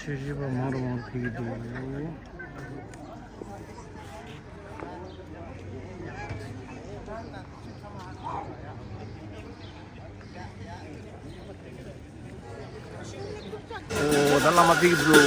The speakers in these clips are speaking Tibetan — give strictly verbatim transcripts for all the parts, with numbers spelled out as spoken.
ཆོས་བྱེད་པ་མང་རུ་མང་རུ་ཕེབས་ཀྱི་འདུག་ཨོ་ད་བླ་མ་ཕེབས་ཀྱི་འདུག་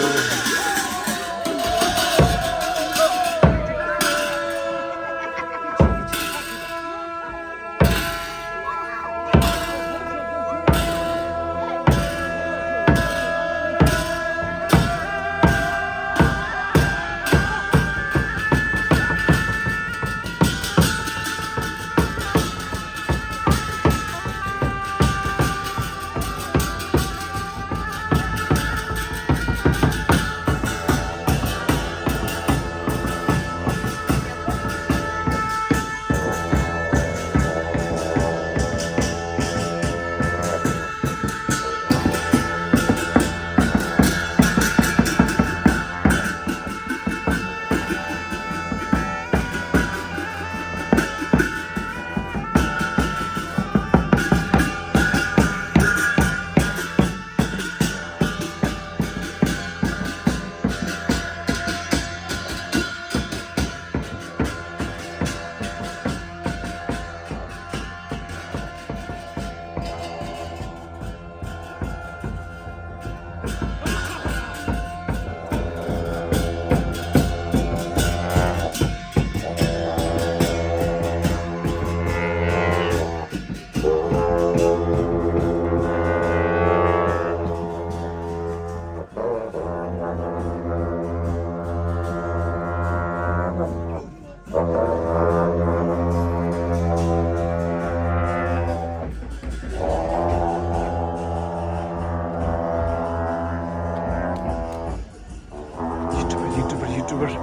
ཡུ་ཊུབ་པར། ཡུ་ཊུབ་པར། ཡུ་ཊུབ་པར།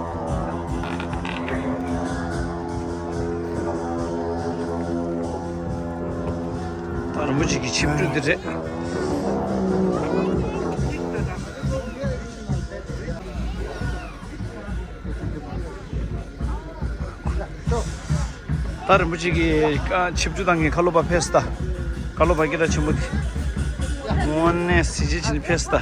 ད་རིན་པོ་ཆེ་གི་ཆིབས་འགྲུལ་འདི་རེད། ད་རིན་པོ་ཆེ་གི་ཀ་ཆིབས་བསྒྱུར་བཏང་མཁན་ཁ་ལོ་པ་ཕེབས་སོང་། ད་ཁ་ལོ་པ་སྐད་གྲགས་ཆེན་པོ་དེ། དངོས་གནས་གཟི་བརྗིད་ཆེན་པོ་ཕེབས་སོང་། ད་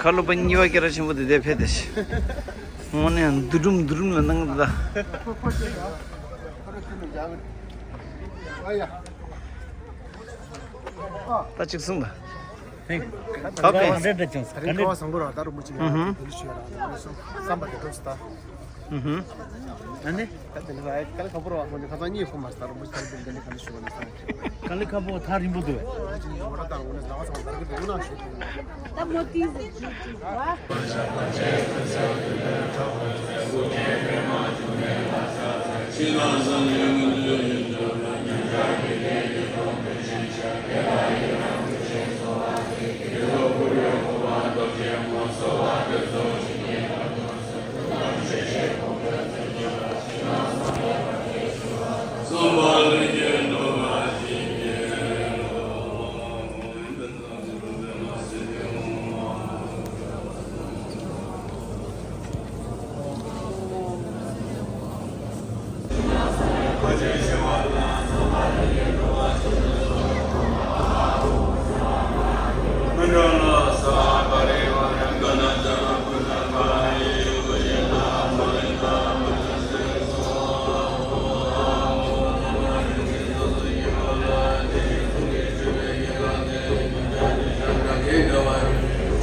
ཁ་ལོ་པ་གཉིས་པ་སྐད་གྲགས་ཆེན་པོ་དེ་དེ་ཕེབས་ཏེ། དངོས་གནས་འདུ་འཛོམས་འདུ་འཛོམས་ལ་གནང་གི་འདུག་ད། ད་གཅིག་གསུངས་པ། ཧེ། ད་ད་ད་རེད་ད་ཅུང་ད་རིང་ཁ་བ་བཟང་པོ་ར་ད་རུ་མུ་ཅིག་ཡ་ཨུ་ཧུམ། དེ་ལི་ཤོད་ར་ད་རུ་སོང་བསམ་པ་དེ་འགྲོ་སི་ད། ཨུ་ཧུམ། ཨ་ནི། ད་དེ་ལི་ཧ་ཀ་ལི་ཁ་པོ་ར་བ་ཁོང་ཁ་ཚང་གཉིས་ཁོ་མ་ས་ད་རུ་མུ་ཅིག་ད་རུ་དེ་ལི་ཁ་ལི་ཤོད་ར་ན་སོང་། ཀ་ལི་ཁ་པོ་ཐག་རིང་པོ་འདུག་བས། ད་མོ་ཏི་ཟི་ཅུ་ཅུ་བ།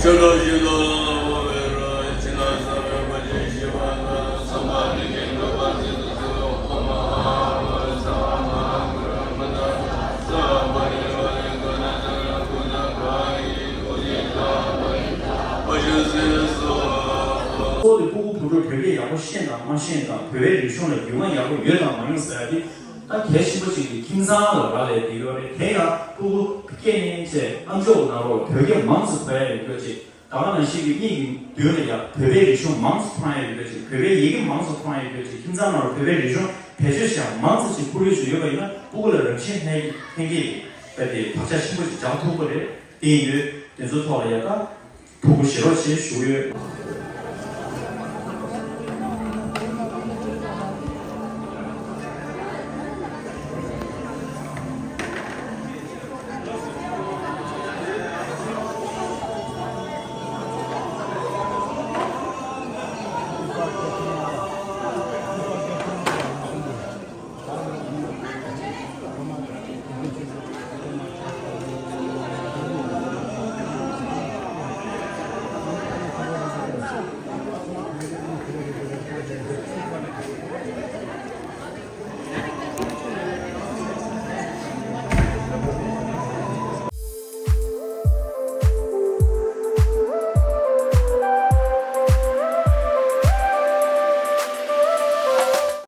གཙོ་བོ་དེ་སྤུ་གུ་བུ་ཕྲུག་བོད་སྐད་ཡག་པོ་ཤེས་དང་མ་ཤེས་དང་བོད་པའི་རིག་གཞུང་ལ་རྒྱུས་མངའ་ཡག་པོ་ཡོད་དང་མ་ཡོད་ཟེར་ཡ་དེ་ད་གལ་ཆེན་པོ་ཅིག་གི་ཁྱིམ་ཚང་ལ་རག་ལས་བསྡད་ཡོད་རེད། དེ་ཡང་སྤུ་གུ་སྐྱེས་ནས་བྱས་ཨམ་ཅོག་ནང་ལོགས་བོད་སྐད་མང་ཙམ་གོ་ཡ་ཡོད་རྒྱུ་ཅིག་ད་ག་ནང་བཞིན་གྱི་གཉིས་ཀྱི་མདུན་ལ་ཡང་བོད་པའི་རིག་གཞུང་མང་ཙམ་མཐོང་ཡ་ཡོད་པ་ཅིག་བོད་པའི་ཡི་གེ་མང་ཙམ་མཐོང་ཡ་ཡོད་པ་ཅིག་ཁྱིམ་ཚང་ནང་ལ་བོད་པའི་རིག་གཞུང་བེད་སྤྱོད་བྱེད་ཡ་མང་ཙམ་ཅིག་ཕྲུ་གུ་ཚོ་ཡོད་པ་ཡིན་ན་ཕྲུ་གུ་ལ་རང་བཞིན་ལྷན་ལྷན་སྐྱེས་ཀྱི་ད་དེ་བག་ཆགས་ཆེན་པོ་ཅིག་འཇགས་ཐུབ་ཀྱི་རེད། དེ་ཡིན་དུས་དེ་ཚོའི་ཐོག་ལ་ཡ་ད་ཕྲུ་གུ་བཞེས་རོགས་བྱེད་ཞུ་གི་ཡོད།